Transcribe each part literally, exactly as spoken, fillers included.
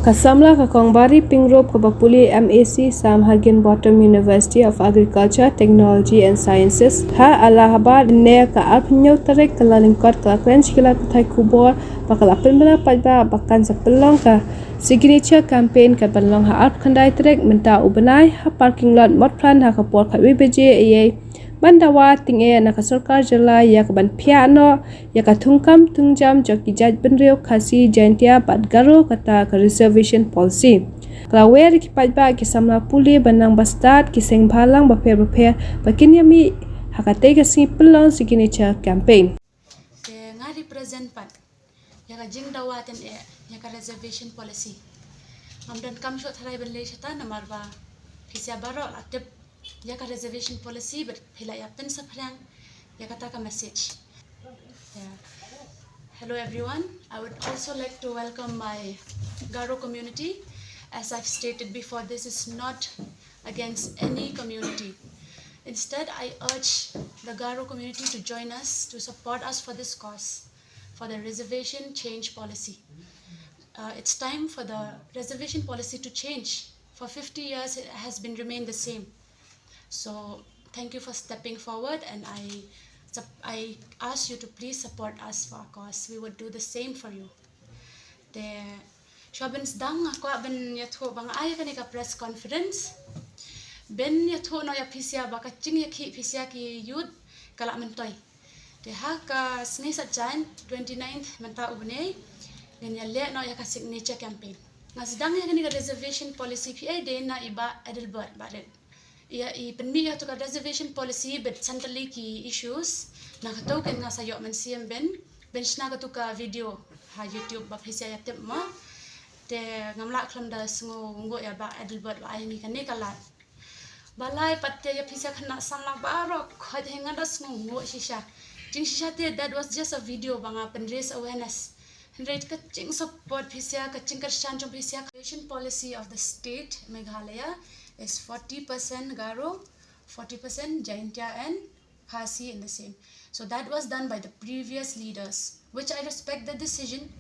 Ka samla ka Kong Bari Pyngrope kaba pule M A C Sam Higginbotham University of Agriculture, Technology and Sciences ha Allahabad, ne ka arphew tarik ka la lyngkot ka la kren sha ki lad pathai khubor ba ka la pynbna paidbah ba kan sa pynlong ka signature campaign, ka ban long ha arphew khyndai tarik mynta u bnai ha parking lot Motphran ha ka por khatwei baje eiei, ban dawa tyngeh na ka sorkar jylla ïa ka ban phiah noh ïa ka thungkam thungjam jong ki jait bynriew Khasi, Jaintia bad Garo, kata ka reservation policy. Ka la wer ïa ki paidbah, ki samla pule ba nang ba stad, ki seng bhalang bapher bapher ba kin ïa mih ha katei ka sngi pynlong signature campaign. Te nga represent pat ïa ka jingdawa tyngeh ïa ka reservation policy. Ngam donkam shuh tharai ban leit shata namar ba phi sha baroh la tip ïa ka reservation policy, bad phi la ïa pynsaphriang ïa kata ka message. Yeah. Hello everyone. I would also like to welcome my Garo community. As I've stated before, this is not against any community. Instead, I urge the Garo community to join us, to support us for this cause, for the reservation change policy. Uh, it's time for the reservation policy to change. For fifty years, it has been remained the same. So thank you for stepping forward, and I, sup- I ask you to please support us for our cause. We would do the same for you. Te shuwa ban sdang, nga kwah ban ïathuh ba nga ai kane ka press conference ban ïathuh noh ïa phi sha ba ka jingïakhih phi sha ki youth ka la myntoi. Te ha ka sngi Saitjaiñ, twenty-ninth mynta u bnai, ngin ïa leh noh ïa ka signature campaign. Nga sdang ïa kane ka reservation policy phi ei dei na i Bah Adelbert Bah Rit. Ïa i pynmih ïa katu ka reservation policy bad san tylli ki issues. Na katu kan nga sa ïoh mynsiem ban ban shna katu ka video ha YouTube ba phi sa ïa tip mo. Te ngam lah khlem da sngewnguh ïa Bah Adelbert ba ai ngi kane ka lad. Balei pat te ïa phi sha khynnah samla baroh khoit, hynrei nga da sngewnguh shisha. Jingshisha te, that was just a video ba nga pyn-raise awareness. Hynrei ka jingsupport phi sha, ka jingkyrshan jong phi sha. Reservation policy of the state Meghalaya is forty percent Garo, forty percent Jaintia and Khasi in the same. So that was done by the previous leaders, which I respect the decision.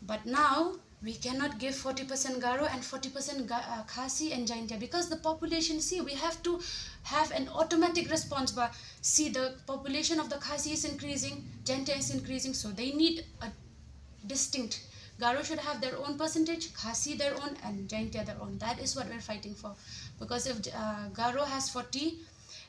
But now we cannot give forty percent Garo and forty percent Ga- uh, Khasi and Jaintia, because the population, see, we have to have an automatic response. But see, the population of the Khasi is increasing, Jaintia is increasing, so they need a distinct. Garo should have their own percentage, Khasi their own, and Jaintia their own. That is what we're fighting for. Because if uh, Garo has forty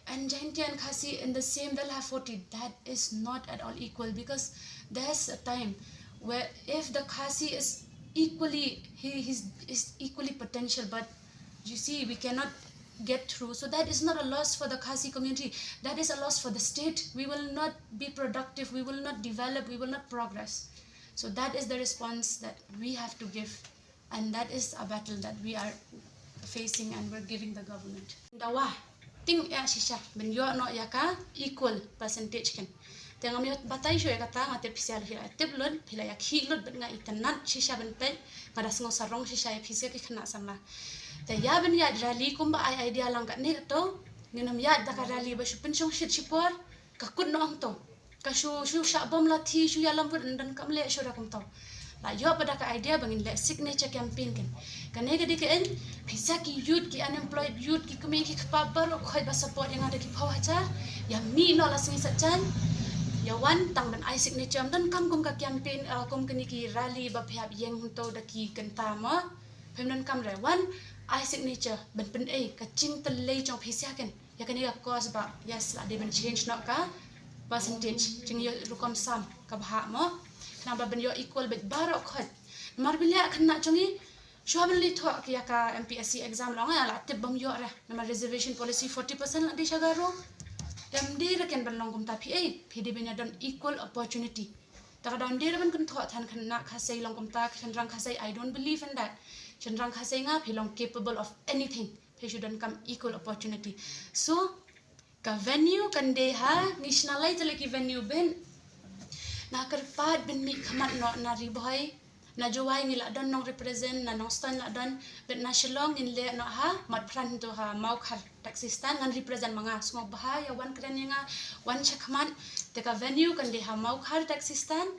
and Jaintia and Khasi in the same, they'll have forty. That is not at all equal, because there's a time where if the Khasi is equally, he he's, is equally potential, but you see, we cannot get through. So that is not a loss for the Khasi community. That is a loss for the state. We will not be productive. We will not develop. We will not progress. So that is the response that we have to give, and that is a battle that we are facing and we're giving the government. Dawa tyngeh shisha ban ïoh noh ïa ka equal percentage kan. Te ngam ïoh batai shuh ïa kata, nga tip phi sha la ïa tip lut, phi la ïa khih lut, bad nga itynnad shisha ban peit, nga da sngew sarong shisha ïa phi sha ki khynnah samla. Te ïa ban ïa rally kumba ai idea lang katne kato, ngin ym ïa da ka rally ba shu pynshong shit shipor, ka kut noh hangto. Ka shu shu shah bom lathi, shu ïalam vote, ym donkam leh shuh da kumto. La ïoh pat da ka idea ba ngin leh signature campaign kan. Kane ka dei ka, phi sha ki youth, ki unemployed youth, ki kmie ki kpa baroh khoit ba support ïa nga da ki phew hajar. Ïa mih noh la sngi Saitjaiñ, ïa wan tang ban ai signature. Ym donkam kum ka campaign, uh, kum kane ki rally ba phi hap ïeng hangto da ki kynta mo. Phim donkam re, wan ai signature ban pynei ka jingtylli jong phi sha kan. Ïa kane ka cause ba, yes, la dei ban change noh ka percentage, jingïoh rukom sam ka bha mo. Khnang ba ban ïoh equal bad baroh khoit. Namar ba ïa khynnah jong ngi, shuwa ban leit thoh ïa ka M P S C exam long, ïa la tip bym ïoh re. Namar reservation policy forty percent la dei sha Garo. Te ym dei re kan ban long kumta phi ei, phi dei ban ïa don equal opportunity. Te ka dang dei re ban kynthoh than khynnah Khasi long kumta, shynrang Khasi, I don't believe in that. Shynrang Khasi nga, phi long capable of anything. Phi shu donkam equal opportunity. So ka venue kan dei ha, ngi shna lai tylli ki venue bad nga kyrpad ban mih khmat noh na Ri Bhoi, na Jowai ngi la don nong represent, na Nongstoiñ la don, bad na Shillong ngin leh noh ha Motphran, to ha Mawkhar taxi stand, ngan represent ma nga. Sngewbha ïa wan kren ïa nga, wan shakhmat. Te ka venue kan dei ha Mawkhar taxi stand,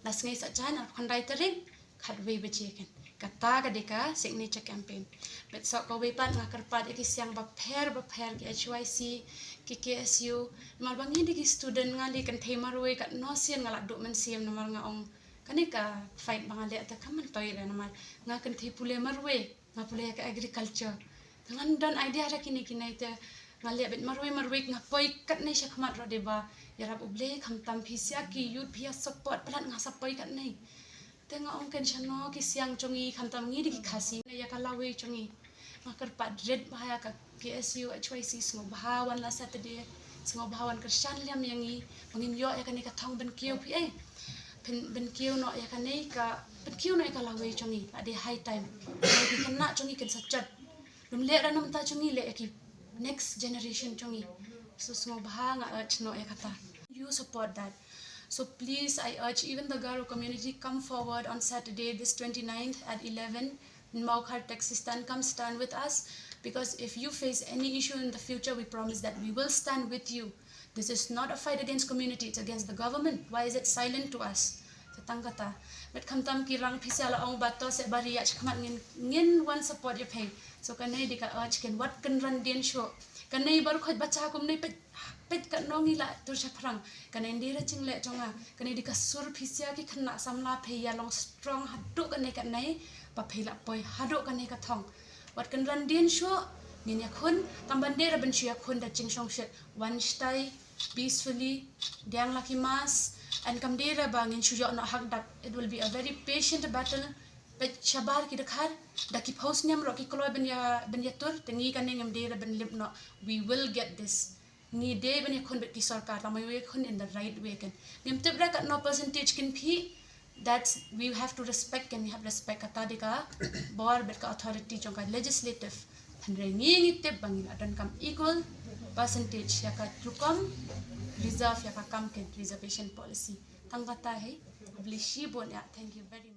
la sngi Saitjaiñ, arphew khyndai tarik. khatwei baje kan. Kata ka dei ka signature campaign. Bad sa kawei pat nga kyrpad ïa ki siang bapher bapher, ki H Y C, ki K S U, namar ba ngi dei ki student, nga leh kynthei marwei, katno sien nga la duh mynsiem namar nga ong kane ka fight ba nga leh te kam myntoi re namar nga kynthei pule marwei, nga pule ïa ka agriculture. Te ngan don idea da kine kine te nga leh beit marwei marwei, nga poi katne sha khmat ruh dei ba ïarap U Blei, khamtam phi sha ki youth phi ïa support palat nga sa poi katne. Te nga ong kan shano ki siang jong ngi, khamtam ngi dei ki Khasi, ïa ka lawei jong ngi. Nga kyrpad rit bha ïa ka K S U, H Y C, sngewbha wan la Saturday, sngewbha wan kyrshan lem ïa ngi ba ngin ïoh ïa kane ka thong ban kiew phi ei. Phin ban kiew noh ïa kane ka, ban kiew noh ïa ka lawei jong ngi, la dei high time. Ki khynnah jong ngi kin sa jot. Lum leh ruh na bynta jong ngi, leh ïa ki next generation jong ngi. So sngewbha nga urge noh ïa kata. You support that. So please, I urge even the Garo community, come forward on Saturday, this twenty-ninth at eleven in Mawkhar taxi stand. Come stand with us, because if you face any issue in the future, we promise that we will stand with you. This is not a fight against community, it's against the government. Why is it silent to us? Te tang kata. Bad khamtam ki rang phi sha la ong ba to seh ba ri ïa shakmat ngin, ngin wan support ïa phi. So kane dei ka urge kan, wat kynran dien shuh. Kane baroh khoit ba cha kumne peit, peit katno ngi la tur shaphrang. Kane dei re jingleh jong nga. Kane dei ka sur phi sha ki khynnah samla, phi ïa long strong haduh kane kane ba phi la poi haduh kane ka thong. Wat kynran dien shuh, ngin ïakhun, tang ban dei re ban shu ïakhun da jingshongshit. Wan shatai peacefully, pdiang la ki mask, and kam dei re ba ngin shu ïoh noh hakdak. It will be a very patient battle. Peit shabar ki dkhar, da ki phew snem ruh ki kloi ban ïa, ban ïatur, te ngi kane ngim dei re ban lip noh. We will get this. Ngi dei ban ïakhun bad ki sorkar, tang ban ïakhun in the right way kan. Ngim tip re katno percentage kin phi, that's, we have to respect, kan ngi hap respect, kata dei ka bor bad ka authority jong ka legislative. Hynrei ngi ngi tip ba ngi la donkam equal percentage ïa ka rukom reserve ïa ka kam kan, reservation policy. Tang kata hi, khublei shibun ïa, thank you very much.